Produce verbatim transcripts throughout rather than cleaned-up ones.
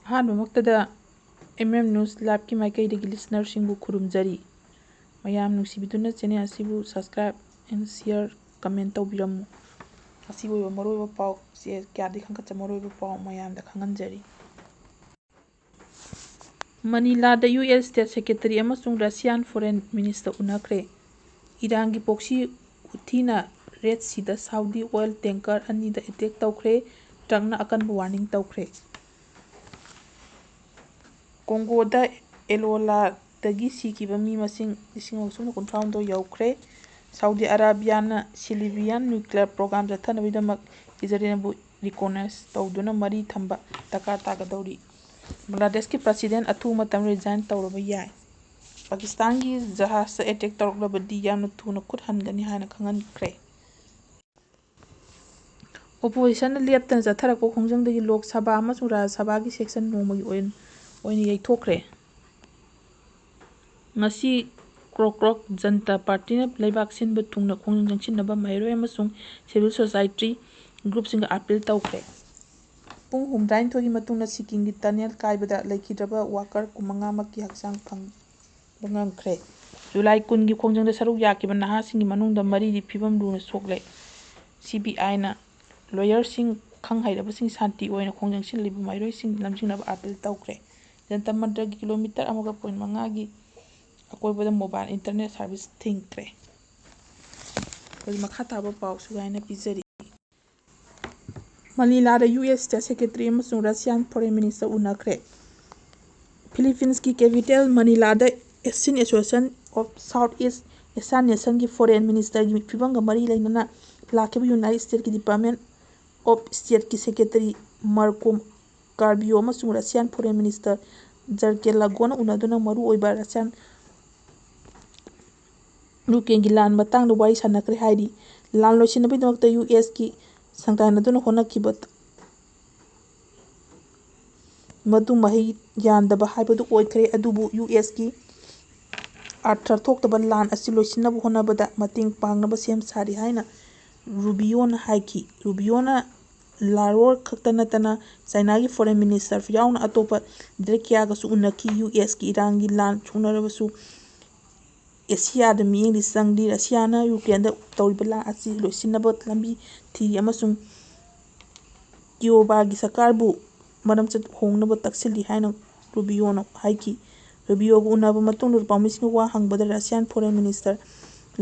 ꯑꯍꯥꯟꯕꯃꯛꯇꯗ M M News Live-ꯀꯤ ꯃꯥꯏꯀꯩꯗꯒꯤ listener-ꯁꯤꯡꯕꯨ ꯈꯨꯔꯨꯝꯖꯔꯤ꯫ ꯃꯌꯥꯝ ꯅꯨꯡꯁꯤꯕꯤꯗꯨꯅ channel ꯑꯁꯤꯕꯨ subscribe and share, comment ꯇꯧꯕꯤꯔꯝꯃꯨ꯫ ꯑꯁꯤꯒꯤ ꯑꯣꯏꯕ ꯃꯔꯨꯑꯣꯏꯕ ꯄꯥꯎ, ꯆꯦ ꯀꯌꯥꯗꯤ ꯈꯟꯒꯠꯆ ꯃꯔꯨꯑꯣꯏꯕ ꯄꯥꯎ ꯃꯌꯥꯝꯗ ꯈꯪꯍꯟꯖꯔꯤ꯫ ꯃꯅꯤꯂꯥꯗ U S State Secretary ꯑꯃꯁꯨꯡ Russian Foreign Minister ꯎꯅꯈ꯭ꯔꯦ꯫ ꯏꯔꯥꯟꯒꯤ proxy ꯍꯨꯊꯤꯅ Red Sea-ꯗ Saudi oil tanker ꯑꯅꯤꯗ attack ꯇꯧꯈ꯭ꯔꯦ꯫ ꯇ꯭ꯔꯝꯞꯅ ꯑꯀꯟꯕ warning ꯇꯧꯈ꯭ꯔꯦ꯫ ꯀꯣꯡꯒꯣꯗ Ebola-ꯗꯒꯤ ꯁꯤꯈꯤꯕ ꯃꯤ ꯃꯁꯤꯡ ꯂꯤꯁꯤꯡ ꯑꯍꯨꯝ ꯆꯥꯝꯃ ꯀꯨꯟꯊ꯭ꯔꯥꯍꯨꯝꯗꯣꯏ ꯌꯧꯈ꯭ꯔꯦ꯫ ꯁꯥꯎꯗꯤ ꯑꯔꯥꯕꯤꯌꯥꯅ ꯁꯤ-ꯂꯤꯕꯤꯌꯥꯟ nuclear program ꯆꯠꯊꯅꯕꯒꯤꯗꯃꯛ ꯏꯖꯔꯦꯜꯕꯨ recognize ꯇꯧꯗꯨꯅ ꯃꯔꯤ ꯊꯝꯕ ꯗꯔꯀꯥꯔ ꯇꯥꯒꯗꯧꯔꯤ꯫ ꯕꯪꯒ꯭ꯂꯥꯗꯦꯁꯀꯤ president ꯑꯊꯨꯕ ꯃꯇꯝꯗ resign ꯇꯧꯔꯕ ꯌꯥꯏ꯫ ꯄꯥꯀꯤꯁꯇꯥꯟꯒꯤ ꯖꯍꯥꯖꯇ attack ꯇꯧꯔꯛꯂꯕꯗꯤ ꯌꯥꯝꯅ ꯊꯨꯅ ꯈꯨꯠ ꯍꯟꯒꯅꯤ ꯍꯥꯏꯅ ꯈꯪꯍꯟꯈ꯭ꯔꯦ꯫ Opposition-ꯅ ꯂꯦꯞꯇꯅ ꯆꯠꯊꯔꯛꯄ ꯈꯣꯡꯖꯪꯗꯒꯤ ꯂꯣꯛ ꯁꯚꯥ ꯑꯃꯁꯨꯡ ꯔꯥꯖ꯭ꯌ ꯁꯚꯥꯒꯤ session ꯅꯣꯡꯃꯒꯤ ꯑꯣꯏꯅ, ꯑꯣꯏꯅ ꯌꯩꯊꯣꯛꯈ꯭ꯔꯦ꯫ ꯉꯁꯤ ꯀ꯭ꯔꯣꯛ ꯀ꯭ꯔꯣꯛ ꯖꯟꯇꯥ ꯄꯥꯔꯇꯤꯅ ꯂꯩꯕꯥꯛ ꯁꯤꯟꯕ ꯊꯨꯡꯅ ꯈꯣꯡꯖꯪ ꯆꯪꯁꯤꯟꯅꯕ ꯃꯍꯩꯔꯣꯏ ꯑꯃꯁꯨꯡ civil society group-ꯁꯤꯡꯒ appeal ꯇꯧꯈ꯭ꯔꯦ꯫ ꯄꯨꯡ ꯍꯨꯝꯗ꯭ꯔꯥꯅꯤꯊꯣꯏꯒꯤ ꯃꯇꯨꯡꯗ ꯁꯤꯛꯀꯤꯝꯒꯤ tunnel ꯀꯥꯏꯕꯗ ꯂꯩꯈꯤꯗ꯭ꯔꯕ worker ꯀꯨꯟꯃꯉꯥꯃꯛꯀꯤ ꯍꯛꯆꯥꯡ ꯐꯪꯕ ꯉꯝꯈ꯭ꯔꯦ꯫ ꯖꯨꯂꯥꯏ ꯀꯨꯟꯒꯤ ꯈꯣꯡꯖꯪꯗ ꯁꯔꯨꯛ ꯌꯥꯈꯤꯕ ꯅꯍꯥꯁꯤꯡꯒꯤ ꯃꯅꯨꯡꯗ ꯃꯔꯤꯗꯤ ꯐꯤꯕꯝ ꯂꯨꯅ ꯁꯣꯛꯂꯦ꯫ C B I-ꯅ lawyer-ꯁꯤꯡ, ꯈꯪ ꯍꯩꯔꯕꯁꯤꯡ ꯁꯥꯟꯇꯤ ꯑꯣꯏꯅ ꯈꯣꯡꯖꯪ ꯁꯤꯜꯂꯤꯕ ꯃꯍꯩꯔꯣꯏꯁꯤꯡ ꯂꯝꯖꯤꯡꯅꯕ appeal ꯇꯧꯈ꯭ꯔꯦ꯫ ꯖꯟꯇꯔ ꯃꯟꯇꯔꯒꯤ kilometre ꯑꯃꯒ point ꯃꯉꯥꯒꯤ ꯑꯀꯣꯏꯕꯗ mobile internet service ꯊꯤꯡꯈ꯭ꯔꯦ꯫ ꯑꯩꯈꯣꯏ ꯃꯈꯥ ꯇꯥꯕ ꯄꯥꯎ ꯁꯨꯒꯥꯏꯅ ꯄꯤꯖꯔꯤ꯫ ꯃꯅꯤꯂꯥꯗ U S State Secretary ꯑꯃꯁꯨꯡ Russian Foreign Minister ꯎꯅꯈ꯭ꯔꯦ꯫ Philippines-ꯀꯤ capital ꯃꯅꯤꯂꯥꯗ Asian Association of Southeast Asian Nation-ꯒꯤ foreign minister-ꯒꯤ ꯐꯤꯕꯝꯒ ꯃꯔꯤ ꯂꯩꯅꯅ ꯂꯥꯛꯈꯤꯕ United States-ꯀꯤ Department of State-ꯀꯤ Secretary Marco Rubio ꯑꯃꯁꯨꯡ Russian Foreign Minister Sergey Lavrov-ꯅ ꯎꯅꯗꯨꯅ ꯃꯔꯨꯑꯣꯏꯕ Russian ꯌꯨꯀ꯭ꯔꯦꯟꯒꯤ ꯂꯥꯟ ꯃꯇꯥꯡꯗ ꯋꯥꯔꯤ ꯁꯥꯟꯅꯈ꯭ꯔꯦ ꯍꯥꯏꯔꯤ꯫ ꯂꯥꯟ ꯂꯣꯏꯁꯤꯟꯅꯕꯒꯤꯗꯃꯛꯇ U S-ꯀꯤ ꯁꯪꯒꯥꯏꯅꯗꯨꯅ ꯍꯣꯠꯅꯈꯤꯕ ꯃꯗꯨ ꯃꯍꯩ ꯌꯥꯟꯗꯕ ꯍꯥꯏꯕꯗꯨ ꯑꯣꯏꯈ꯭ꯔꯦ, ꯑꯗꯨꯕꯨ U S-ꯀꯤ ꯑꯔꯊ ꯊꯣꯛꯇꯕ ꯂꯥꯟ ꯑꯁꯤ ꯂꯣꯏꯁꯤꯟꯅꯕ ꯍꯣꯠꯅꯕꯗ ꯃꯇꯦꯡ ꯄꯥꯡꯅꯕ ꯁꯦꯝ ꯁꯥꯔꯤ ꯍꯥꯏꯅ ꯔꯨꯕꯤꯌꯣꯅ ꯍꯥꯏꯈꯤ꯫ ꯔꯨꯕꯤꯌꯣꯅ ꯂꯥꯔꯣꯔ ꯈꯛꯇ ꯅꯠꯇꯅ ꯆꯥꯏꯅꯥꯒꯤ ꯐꯣꯔꯦꯟ ꯃꯤꯅꯤꯁꯇꯔ ꯌꯥꯎꯅ ꯑꯇꯣꯞꯄ ꯂꯤꯗꯔ ꯀꯌꯥꯒꯁꯨ ꯎꯅꯈꯤ꯫ ꯌꯨ ꯑꯦꯁꯀꯤ ꯏꯔꯥꯟꯒꯤ ꯂꯥꯟ ꯁꯣꯛꯅꯔꯕꯁꯨ ꯑꯦꯁꯤꯌꯥꯗ ꯃꯤꯠꯌꯦꯡꯗꯤ ꯆꯪꯂꯤ꯫ ꯔꯁꯤꯌꯥꯅ ꯌꯨꯀ꯭ꯔꯦꯟꯗ ꯇꯧꯔꯤꯕ ꯂꯥꯟ ꯑꯁꯤ ꯂꯣꯏꯁꯤꯟꯅꯕ ꯂꯝꯕꯤ ꯊꯤꯔꯤ ꯑꯃꯁꯨꯡ ꯀꯤꯑꯣꯕꯥꯒꯤ ꯁꯔꯀꯥꯔꯕꯨ ꯃꯔꯝꯆꯠ ꯍꯣꯡꯅꯕ ꯇꯛꯁꯤꯜꯂꯤ ꯍꯥꯏꯅ ꯔꯨꯕꯤꯌꯣꯅ ꯍꯥꯏꯈꯤ꯫ ꯔꯨꯕꯤꯌꯣꯒ ꯎꯅꯕ ꯃꯇꯨꯡꯗ ꯄꯥꯎꯃꯤꯁꯤꯡꯅ ꯋꯥ ꯍꯪꯕꯗ ꯔꯁꯤꯌꯥꯟ ꯐꯣꯔꯦꯟ ꯃꯤꯅꯤꯁꯇꯔ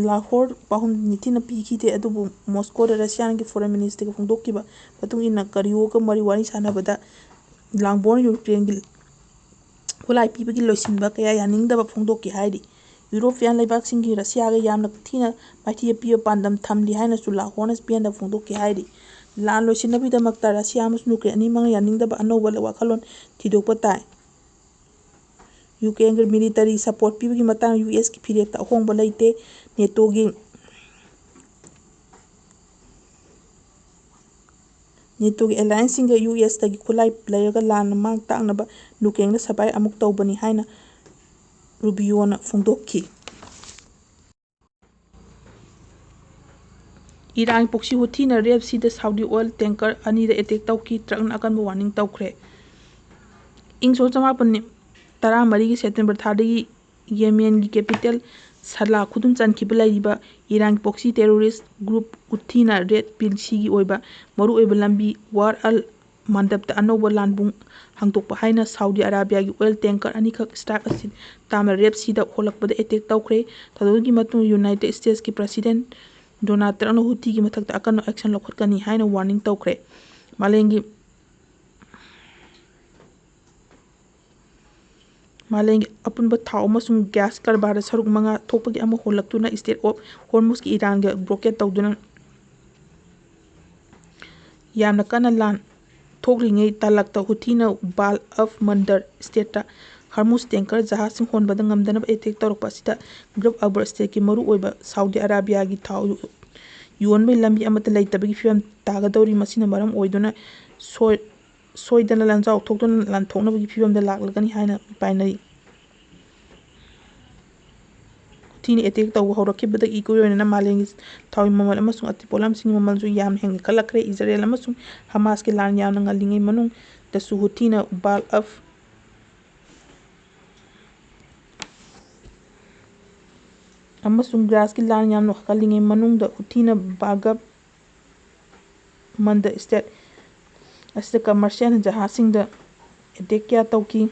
ꯂꯥꯍꯣꯔ ꯄꯥꯎꯈꯨꯝ ꯅꯤꯡꯊꯤꯅ ꯄꯤꯈꯤꯗꯦ, ꯑꯗꯨꯕꯨ ꯃꯣꯁꯀꯣꯗ ꯔꯁꯤꯌꯥꯒꯤ ꯐꯣꯔꯦꯟ ꯃꯤꯅꯤꯁꯇꯔꯒ ꯐꯣꯡꯗꯣꯛꯈꯤꯕ ꯃꯇꯨꯡ ꯏꯟꯅ ꯀꯔꯤꯌꯣꯒ ꯃꯔꯤ ꯋꯥꯔꯤ ꯁꯥꯟꯅꯕꯗ ꯂꯥꯡꯕꯣꯟ ꯌꯨꯀ꯭ꯔꯦꯟꯒꯤ ꯈꯨꯠꯂꯥꯏ ꯄꯤꯕꯒꯤ ꯂꯣꯏꯁꯤꯟꯕ ꯀꯌꯥ ꯌꯥꯅꯤꯡꯗꯕ ꯐꯣꯡꯗꯣꯛꯈꯤ ꯍꯥꯏꯔꯤ꯫ ꯌꯨꯔꯣꯄꯤꯌꯥꯟ ꯂꯩꯕꯥꯛꯁꯤꯡꯒꯤ ꯔꯁꯤꯌꯥꯒ ꯌꯥꯝꯅ ꯊꯤꯅ ꯃꯥꯏꯊꯤꯕ ꯄꯤꯕ ꯄꯥꯟꯗꯝ ꯊꯝꯂꯤ ꯍꯥꯏꯅꯁꯨ ꯂꯥꯍꯣꯔꯅ ꯁ꯭ꯄꯦꯟꯗ ꯐꯣꯡꯗꯣꯛꯈꯤ ꯍꯥꯏꯔꯤ꯫ ꯂꯥꯟ ꯂꯣꯏꯁꯤꯟꯅꯕꯒꯤꯗꯃꯛꯇ ꯔꯁꯤꯌꯥ ꯑꯃꯁꯨꯡ ꯌꯨꯀ꯭ꯔꯦꯟ ꯑꯅꯤꯃꯛꯅ ꯌꯥꯅꯤꯡꯗꯕ ꯑꯅꯧꯕ ꯋꯥꯈꯜꯂꯣꯟ ꯊꯤꯗꯣꯛꯄ ꯇꯥꯏ꯫ ꯌꯨꯀ꯭ꯔꯦꯟꯒꯤ ꯃꯤꯂꯤꯇꯔꯤ ꯁꯄꯣꯔꯠ ꯄꯤꯕꯒꯤ ꯃꯇꯥꯡꯗ ꯌꯨ ꯑꯦꯁꯀꯤ ꯐꯤꯔꯦꯞꯇ ꯑꯍꯣꯡꯕ ꯂꯩꯇꯦ꯫ ꯅꯦꯇꯣꯒꯤ ꯅꯦꯇꯣꯒꯤ ꯑꯦꯂꯥꯌꯟꯁꯁꯤꯡꯒ ꯌꯨ ꯑꯦꯁꯇꯒꯤ ꯈꯨꯠꯂꯥꯏ ꯂꯩꯔꯒ ꯂꯥꯟꯅ ꯃꯥꯡ ꯇꯥꯛꯅꯕ ꯌꯨꯀ꯭ꯔꯦꯟꯗ ꯁꯄꯥꯏ ꯑꯃꯨꯛ ꯇꯧꯕꯅꯤ ꯍꯥꯏꯅ ꯔꯨꯕꯤꯌꯣꯅ ꯐꯣꯡꯗꯣꯛꯈꯤ꯫ ꯏꯔꯥꯟ ꯄ꯭ꯔꯣꯛꯁꯤ ꯍꯨꯊꯤꯅ ꯔꯦꯗ ꯁꯤꯗ ꯁꯥꯎꯗꯤ ꯑꯣꯏꯜ ꯇꯦꯡꯀꯔ ꯑꯅꯤꯗ ꯑꯦꯇꯦꯛ ꯇꯧꯈꯤ꯫ ꯇ꯭ꯔꯛꯅ ꯑꯀꯟꯕ ꯋꯥꯔꯅꯤꯡ ꯇꯧꯈ꯭ꯔꯦ꯫ ꯏꯪ ꯁꯣꯛ ꯆꯃꯥꯄꯟ ꯇꯔꯥꯃꯔꯤꯒꯤ ꯁꯦꯞꯇꯦꯝꯕꯔ ꯊꯥꯗꯒꯤ ꯌꯦꯃꯦꯟꯒꯤ ꯀꯦꯄꯤꯇꯦꯜ ꯁꯂꯥ ꯈꯨꯗꯨꯝ ꯆꯟꯈꯤꯕ ꯂꯩꯔꯤꯕ ꯏꯔꯥꯟꯒꯤ ꯄ꯭ꯔꯣꯛꯁꯤ ꯇꯦꯔꯣꯔꯤꯁ ꯒ꯭ꯔꯨꯞ ꯍꯨꯊꯤꯅ ꯔꯦꯗ ꯁꯤꯒꯤ ꯑꯣꯏꯕ ꯃꯔꯨꯑꯣꯏꯕ ꯂꯝꯕꯤ ꯋꯥꯔ ꯑꯜ ꯃꯟꯗꯞꯇ ꯑꯅꯧꯕ ꯂꯥꯟꯕꯨꯡ ꯍꯥꯡꯗꯣꯛꯄ ꯍꯥꯏꯅ ꯁꯥꯎꯗꯤ ꯑꯔꯥꯕꯤꯌꯥꯒꯤ ꯑꯣꯏꯜ ꯇꯦꯡꯀꯔ ꯑꯅꯤꯈꯛ ꯁ꯭ꯇ꯭ꯔꯥꯏꯛ ꯑꯁꯤ ꯇꯥꯃ ꯔꯦꯗ ꯁꯤꯗ ꯍꯣꯜꯂꯛꯄꯗ ꯑꯦꯇꯦꯛ ꯇꯧꯈ꯭ꯔꯦ꯫ ꯊꯧꯗꯣꯛꯀꯤ ꯃꯇꯨꯡ ꯌꯨꯅꯥꯏꯇꯦꯗ ꯁ꯭ꯇꯦꯠꯁꯀꯤ ꯄ꯭ꯔꯁꯤꯗꯦꯟ ꯗꯣꯅꯥꯜꯗ ꯇ꯭ꯔꯝꯞꯅ ꯍꯨꯊꯤꯒꯤ ꯃꯊꯛꯇ ꯑꯀꯟꯕ ꯑꯦꯛꯁꯟ ꯂꯧꯈꯠꯀꯅꯤ ꯍꯥꯏꯅ ꯋꯥꯔꯅꯤꯡ ꯇꯧꯈ꯭ꯔꯦ꯫ ꯃꯥꯂꯦꯝꯒꯤ ꯃꯥꯂꯦꯝꯒꯤ ꯑꯄꯨꯟꯕ ꯊꯥꯎ ꯑꯃꯁꯨꯡ ꯒ꯭ꯌꯥꯁ ꯀꯔꯕꯥꯔꯗ ꯁꯔꯨꯛ ꯃꯉꯥ ꯊꯣꯛꯄꯒꯤ ꯑꯃ ꯍꯣꯜꯂꯛꯇꯨꯅ ꯏꯁꯇ꯭ꯔꯦꯠ ꯑꯣꯐ ꯍꯣꯔꯃꯨꯖꯀꯤ ꯏꯔꯥꯟꯒ ꯕ꯭ꯂꯣꯀꯦꯠ ꯇꯧꯗꯨꯅ ꯌꯥꯝꯅ ꯀꯟꯅ ꯂꯥꯟ ꯊꯣꯛꯂꯤꯉꯩ ꯇꯥꯂꯛꯇ ꯍꯨꯊꯤꯅ ꯕꯥꯜ ꯑꯐ ꯃꯟꯗꯔ ꯏꯁꯇ꯭ꯔꯦꯠꯇ ꯍꯔꯃꯨꯖ ꯇꯦꯡꯀꯔ ꯖꯍꯥꯖꯁꯤꯡ ꯍꯣꯟꯕꯗ ꯉꯝꯗꯅꯕ ꯑꯦꯇꯦꯛ ꯇꯧꯔꯛꯄ ꯑꯁꯤꯗ ꯒꯜꯐ ꯑꯔꯕ ꯏꯁꯇꯦꯠꯀꯤ ꯃꯔꯨꯑꯣꯏꯕ ꯁꯥꯎꯗꯤ ꯑꯔꯥꯕꯤꯌꯥꯒꯤ ꯊꯥꯎ ꯌꯣꯟꯕꯒꯤ ꯂꯝꯕꯤ ꯑꯃꯠꯇ ꯂꯩꯇꯕꯒꯤ ꯐꯤꯕꯝ ꯇꯥꯒꯗꯧꯔꯤ꯫ ꯃꯁꯤꯅ ꯃꯔꯝ ꯑꯣꯏꯗꯨꯅ ꯁꯣꯏ-, ꯁꯣꯏꯗꯅ ꯂꯥꯟꯖꯥꯎ ꯊꯣꯛꯇꯨꯅ ꯂꯥꯟꯊꯣꯛꯅꯕꯒꯤ ꯐꯤꯕꯝꯗ ꯂꯥꯛꯂꯒꯅꯤ ꯍꯥꯏꯅ ꯄꯥꯏꯅꯔꯤ꯫ ꯍꯨꯊꯤꯅ ꯑꯦꯇꯦꯛ ꯇꯧꯕ ꯍꯧꯔꯛꯈꯤꯕꯗꯒꯤ ꯏꯀꯨꯏ ꯑꯣꯏꯅꯅ ꯃꯥꯂꯦꯝꯒꯤ ꯊꯥꯎꯒꯤ ꯃꯃꯜ ꯑꯃꯁꯨꯡ ꯑꯇꯩ ꯄꯣꯠꯂꯝꯁꯤꯡꯒꯤ ꯃꯃꯜꯁꯨ ꯌꯥꯝꯅ ꯍꯦꯟꯒꯠꯂꯛꯈ꯭ꯔꯦ꯫ ꯏꯖꯔꯦꯜ ꯑꯃꯁꯨꯡ ꯍꯃꯥꯁꯀꯤ ꯂꯥꯟ ꯌꯥꯝꯅ ꯉꯜꯂꯤꯉꯩ ꯃꯅꯨꯡꯗꯁꯨ ꯍꯨꯊꯤꯅ ꯕꯥꯜ ꯑꯐ ꯑꯃꯁꯨꯡ ꯒ꯭ꯔꯥꯁꯀꯤ ꯂꯥꯟ ꯌꯥꯝꯅ ꯀꯜꯂꯤꯉꯩ ꯃꯅꯨꯡꯗ ꯍꯨꯊꯤꯅ ꯕꯥꯒꯕ ꯃꯟꯗ ꯁ꯭ꯇꯦꯠ ꯑꯁꯤꯗ ꯀꯃꯔꯁꯤꯌꯦꯜ ꯖꯍꯥꯖꯁꯤꯡꯗ ꯑꯦꯇꯦꯛ ꯀꯌꯥ ꯇꯧꯈꯤ꯫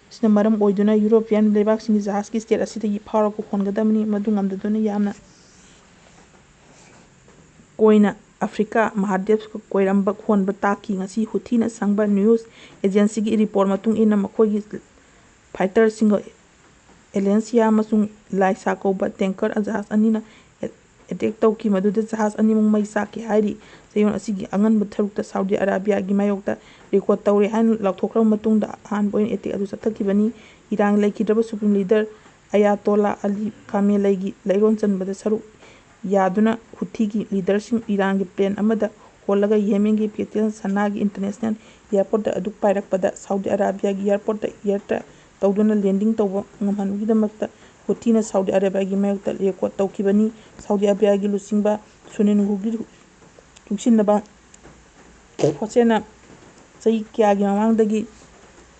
ꯑꯁꯤꯅ ꯃꯔꯝ ꯑꯣꯏꯗꯨꯅ ꯌꯨꯔꯣꯄꯤꯌꯥꯟ ꯂꯩꯕꯥꯛꯁꯤꯡꯒꯤ ꯖꯍꯥꯖꯀꯤ ꯁ꯭ꯇꯦꯠ ꯑꯁꯤꯗꯒꯤ ꯐꯥꯎꯔꯒ ꯍꯣꯟꯒꯗꯕꯅꯤ꯫ ꯃꯗꯨ ꯉꯝꯗꯗꯨꯅ ꯌꯥꯝꯅ ꯀꯣꯏꯅ ꯑꯐ꯭ꯔꯤꯀꯥ ꯃꯍꯥꯗꯦꯞ ꯀꯣꯏꯔꯝꯕ ꯍꯣꯟꯕ ꯇꯥꯈꯤ꯫ ꯉꯁꯤ ꯍꯨꯊꯤꯅ ꯁꯪꯕ ꯅ꯭ꯌꯨꯁ ꯑꯦꯖꯦꯟꯁꯤꯒꯤ ꯔꯤꯄꯣꯔꯠ ꯃꯇꯨꯡ ꯏꯟꯅ, ꯃꯈꯣꯏꯒꯤ ꯐꯥꯏꯇꯔꯁꯤꯡꯒ ꯑꯦꯂꯦꯟꯁꯤꯌꯥ ꯑꯃꯁꯨꯡ ꯂꯥꯏꯁꯥ ꯀꯧꯕ ꯇꯦꯡꯀꯔ ꯖꯍꯥꯖ ꯑꯅꯤꯅ ꯑꯦ-, ꯑꯦꯇꯦꯛ ꯇꯧꯈꯤ, ꯃꯗꯨꯗ ꯖꯍꯥꯖ ꯑꯅꯤꯃꯛ ꯃꯩ ꯆꯥꯛꯈꯤ ꯍꯥꯏꯔꯤ꯫ ꯆꯌꯣꯜ ꯑꯁꯤꯒꯤ ꯑꯉꯟꯕ ꯁꯔꯨꯛꯇ ꯁꯥꯎꯗꯤ ꯑꯔꯥꯕꯤꯌꯥꯒꯤ ꯃꯥꯌꯣꯛꯇ ꯔꯦꯀꯣꯔꯠ ꯇꯧꯔꯦ ꯍꯥꯏꯅ ꯂꯥꯎꯊꯣꯛꯈ꯭ꯔꯕ ꯃꯇꯨꯡꯗ ꯑꯍꯥꯟꯕ ꯑꯣꯏꯅ ꯑꯦꯇꯦꯛ ꯑꯗꯨ ꯆꯠꯊꯈꯤꯕꯅꯤ꯫ ꯏꯔꯥꯟ ꯂꯩꯈꯤꯗ꯭ꯔꯕ ꯁꯨꯄ꯭ꯔꯤꯝ ꯂꯤꯗꯔ ꯑꯌꯥꯇꯣꯂꯥ ꯑꯂꯤ ꯈꯥꯃꯦꯂꯩꯒꯤ ꯂꯩꯔꯣꯟ ꯆꯟꯕꯗ ꯁꯔꯨꯛ ꯌꯥꯗꯨꯅ ꯍꯨꯊꯤꯒꯤ ꯂꯤꯗꯔꯁꯤꯡ ꯏꯔꯥꯟꯒꯤ ꯄ꯭ꯂꯦꯟ ꯑꯃꯗ ꯍꯣꯜꯂꯒ ꯌꯦꯃꯦꯟꯒꯤ ꯀꯦꯄꯤꯇꯦꯜ ꯁꯅꯥꯒꯤ ꯏꯟꯇꯔꯅꯦꯁꯅꯦꯜ ꯏꯌꯥꯔꯄꯣꯔꯠꯇ ꯑꯗꯨ ꯄꯥꯏꯔꯛꯄꯗ ꯁꯥꯎꯗꯤ ꯑꯔꯥꯕꯤꯌꯥꯒꯤ ꯏꯌꯥꯔꯄꯣꯔꯠꯇ ꯏꯌꯥꯔ ꯇ꯭ꯔꯥ-, ꯇꯧꯗꯨꯅ ꯂꯦꯟꯗꯤꯡ ꯇꯧꯕ ꯉꯝꯍꯟꯕꯒꯤꯗꯃꯛꯇ ꯍꯨꯊꯤꯅ ꯁꯥꯎꯗꯤ ꯑꯔꯥꯕꯤꯌꯥꯒꯤ ꯃꯥꯌꯣꯛꯇ ꯔꯦꯀꯣꯔꯠ ꯇꯧꯈꯤꯕꯅꯤ꯫ ꯁꯥꯎꯗꯤ ꯑꯔꯥꯕꯤꯌꯥꯒꯤ ꯂꯨꯆꯤꯡꯕ ꯁꯨꯅꯤꯜ ꯍꯨꯒꯤ ꯂꯨꯆꯤꯡꯅꯕ ꯐꯣꯔꯁꯅ ꯆꯍꯤ ꯀꯌꯥꯒꯤ ꯃꯃꯥꯡꯗꯒꯤ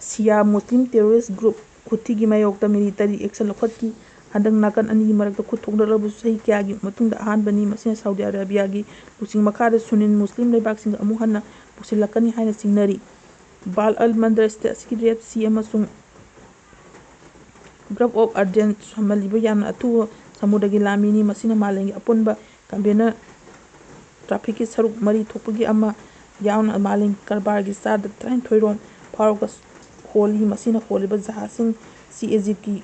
ꯁꯤꯌꯥ ꯃꯨꯁꯂꯤꯝ ꯇꯦꯔꯣꯔꯤꯁ ꯒ꯭ꯔꯨꯞ ꯍꯨꯊꯤꯒꯤ ꯃꯥꯌꯣꯛꯇ ꯃꯤꯂꯤꯇꯔꯤ ꯑꯦꯛꯁꯟ ꯂꯧꯈꯠꯈꯤ꯫ ꯍꯟꯗꯛ ꯅꯥꯀꯟ ꯑꯅꯤꯒꯤ ꯃꯔꯛꯇ ꯈꯨꯠ ꯊꯣꯛꯅꯔꯕꯁꯨ ꯆꯍꯤ ꯀꯌꯥꯒꯤ ꯃꯇꯨꯡꯗ ꯑꯍꯥꯟꯕꯅꯤ꯫ ꯃꯁꯤꯅ ꯁꯥꯎꯗꯤ ꯑꯔꯥꯕꯤꯌꯥꯒꯤ ꯂꯨꯆꯤꯡ ꯃꯈꯥꯗ ꯁꯨꯅꯤꯜ ꯃꯨꯁꯂꯤꯝ ꯂꯩꯕꯥꯛꯁꯤꯡꯒ ꯑꯃꯨꯛ ꯍꯟꯅ ꯄꯨꯁꯤꯜꯂꯛꯀꯅꯤ ꯍꯥꯏꯅ ꯆꯤꯡꯅꯔꯤ꯫ ꯕꯥꯜ ꯑꯜ ꯃꯟꯗꯔ ꯁ꯭ꯇꯦꯠ ꯑꯁꯤꯒꯤ ꯔꯦꯗ ꯁꯤ ꯑꯃꯁꯨꯡ ꯒꯜꯐ ꯑꯣꯐ ꯑꯦꯗꯦꯟ ꯁꯣꯝꯍꯜꯂꯤꯕ ꯌꯥꯝꯅ ꯑꯊꯨꯕ ꯁꯃꯨꯗ꯭ꯔꯒꯤ ꯂꯥꯟꯃꯤꯅꯤ꯫ ꯃꯁꯤꯅ ꯃꯥꯂꯦꯝꯒꯤ ꯑꯄꯨꯟꯕ ꯀꯟꯇꯦꯅꯔ ꯇ꯭ꯔꯥꯐꯤꯛꯀꯤ ꯁꯔꯨꯛ ꯃꯔꯤ ꯊꯣꯛꯄꯒꯤ ꯑꯃ ꯌꯥꯎꯅ ꯃꯥꯂꯦꯝꯒꯤ ꯀꯔꯕꯥꯔꯒꯤ ꯆꯥꯗ ꯇꯔꯥꯅꯤꯊꯣꯏ ꯔꯣꯝ ꯐꯥꯎꯔꯒ ꯍꯣꯜꯂꯤ꯫ ꯃꯁꯤꯅ ꯍꯣꯜꯂꯤꯕ ꯖꯍꯥꯖꯁꯤꯡ ꯁꯤ ꯏꯖꯤꯞꯀꯤ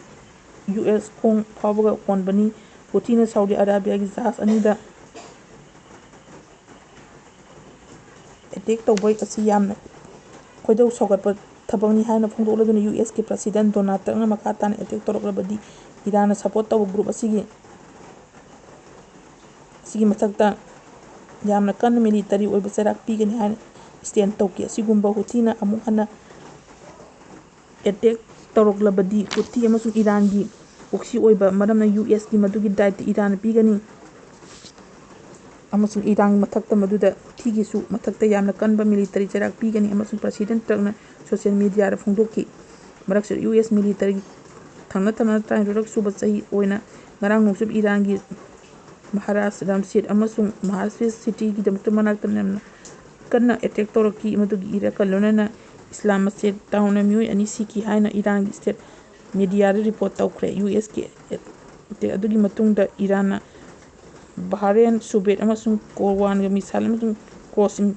ꯌꯨ ꯑꯦꯁ ꯈꯣꯡ ꯐꯥꯎꯕꯒ ꯍꯣꯟꯕꯅꯤ꯫ ꯍꯨꯊꯤꯅ ꯁꯥꯎꯗꯤ ꯑꯔꯥꯕꯤꯌꯥꯒꯤ ꯖꯍꯥꯖ ꯑꯅꯤꯗ ꯑꯦꯇꯦꯛ ꯇꯧꯕ ꯑꯁꯤ ꯌꯥꯝꯅ ꯈꯣꯏꯗꯧ ꯁꯥꯎꯒꯠꯄ ꯊꯕꯛꯅꯤ ꯍꯥꯏꯅ ꯐꯣꯡꯗꯣꯛꯂꯗꯨꯅ ꯌꯨ ꯑꯦꯁꯀꯤ ꯄ꯭ꯔꯁꯤꯗꯦꯟ ꯗꯣꯅꯥꯜꯗ ꯇ꯭ꯔꯝꯞꯅ ꯃꯈꯥ ꯇꯥꯅ ꯑꯦꯇꯦꯛ ꯇꯧꯔꯛꯂꯕꯗꯤ ꯏꯔꯥꯟꯅ ꯁꯄꯣꯔꯠ ꯇꯧꯕ ꯒ꯭ꯔꯨꯞ ꯑꯁꯤꯒꯤ, ꯑꯁꯤꯒꯤ ꯃꯊꯛꯇ ꯌꯥꯝꯅ ꯀꯟꯅ ꯃꯤꯂꯤꯇꯔꯤ ꯑꯣꯏꯕ ꯆꯩꯔꯥꯛ ꯄꯤꯒꯅꯤ ꯍꯥꯏꯅ ꯁ꯭ꯇꯦꯟ ꯇꯧꯈꯤ꯫ ꯑꯁꯤꯒꯨꯝꯕ ꯍꯨꯊꯤꯅ ꯑꯃꯨꯛ ꯍꯟꯅ ꯑꯦꯇꯦꯛ ꯇꯧꯔꯛꯂꯕꯗꯤ ꯍꯨꯊꯤ ꯑꯃꯁꯨꯡ ꯏꯔꯥꯟꯒꯤ ꯄ꯭ꯔꯣꯛꯁꯤ ꯑꯣꯏꯕ ꯃꯔꯝꯅ ꯌꯨ ꯑꯦꯁꯀꯤ ꯃꯗꯨꯒꯤ ꯗꯥꯏꯠꯇ ꯏꯔꯥꯟꯅ ꯄꯤꯒꯅꯤ ꯑꯃꯁꯨꯡ ꯏꯔꯥꯟꯒꯤ ꯃꯊꯛꯇ ꯃꯗꯨꯗ ꯊꯤꯒꯤꯁꯨ ꯃꯊꯛꯇ ꯌꯥꯝꯅ ꯀꯟꯕ ꯃꯤꯂꯤꯇꯔꯤ ꯆꯩꯔꯥꯛ ꯄꯤꯒꯅꯤ ꯑꯃꯁꯨꯡ ꯄ꯭ꯔꯁꯤꯗꯦꯟ ꯇ꯭ꯔꯛꯅ ꯁꯣꯁꯤꯌꯦꯜ ꯃꯤꯗꯤꯌꯥꯗ ꯐꯣꯡꯗꯣꯛꯈꯤ꯫ ꯃꯔꯛꯁꯤꯗ ꯌꯨ ꯑꯦꯁ ꯃꯤꯂꯤꯇꯔꯤ ꯊꯪꯅ ꯊꯪꯅ ꯇꯔꯥꯅꯤꯊꯣꯏꯔꯛ ꯁꯨꯕ ꯆꯍꯤ ꯑꯣꯏꯅ ꯉꯔꯥꯡ ꯅꯣꯡꯆꯨꯞ ꯏꯔꯥꯟꯒꯤ ꯃꯍꯥꯔꯥꯖ ꯔꯝꯁꯤꯠ ꯑꯃꯁꯨꯡ ꯃꯍꯥꯔꯥꯖ ꯁꯤꯇꯤꯒꯤꯗꯃꯛꯇ ꯃꯅꯥꯛꯇ ꯌꯥꯝꯅ ꯀꯟꯅ ꯑꯦꯇꯦꯛ ꯇꯧꯔꯛꯈꯤ꯫ ꯃꯗꯨꯒꯤ ꯏꯔꯥꯛꯀ ꯂꯣꯏꯅꯅ ꯏꯁꯂꯥꯝ ꯃꯁꯖꯤꯗ ꯇꯥꯎꯟꯗ ꯃꯤꯑꯣꯏ ꯑꯅꯤ ꯁꯤꯈꯤ ꯍꯥꯏꯅ ꯏꯔꯥꯟꯒꯤ ꯁ꯭ꯇꯦꯠ ꯃꯤꯗꯤꯌꯥꯗ ꯔꯤꯄꯣꯔꯠ ꯇꯧꯈ꯭ꯔꯦ꯫ ꯌꯨ ꯑꯦꯁꯀꯤ ꯑꯦꯇꯦꯛ ꯑꯗꯨꯒꯤ ꯃꯇꯨꯡꯗ ꯏꯔꯥꯟꯅ ꯕꯍꯔꯦꯟ, ꯁꯨꯕꯦꯠ ꯑꯃꯁꯨꯡ ꯀꯣꯔꯋꯥꯟꯒ ꯃꯤꯁꯥꯏꯜ ꯑꯃꯁꯨꯡ ꯀ꯭ꯔꯣꯁꯁꯤꯡ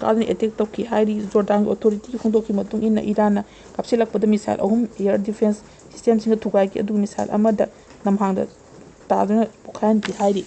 ꯀꯥꯗꯨꯅ ꯑꯦꯇꯦꯛ ꯇꯧꯈꯤ ꯍꯥꯏꯔꯤ꯫ ꯖꯣꯔꯗꯥꯟꯒꯤ ꯑꯣꯊꯣꯔꯤꯇꯤ ꯐꯣꯡꯗꯣꯛꯈꯤꯕ ꯃꯇꯨꯡ ꯏꯟꯅ ꯏꯔꯥꯟꯅ ꯀꯥꯞꯁꯤꯜꯂꯛꯄꯗ ꯃꯤꯁꯥꯏꯜ ꯑꯍꯨꯝ ꯑꯦꯌꯔ ꯗꯤꯐꯦꯟꯁ ꯁꯤꯁꯇꯦꯝꯁꯤꯡꯗ ꯊꯨꯒꯥꯏꯈꯤ, ꯑꯗꯨꯒ ꯃꯤꯁꯥꯏꯜ ꯑꯃꯗ ꯂꯝꯍꯥꯡꯗ ꯇꯥꯗꯨꯅ ꯄꯣꯈꯥꯏꯍꯟꯈꯤ ꯍꯥꯏꯔꯤ꯫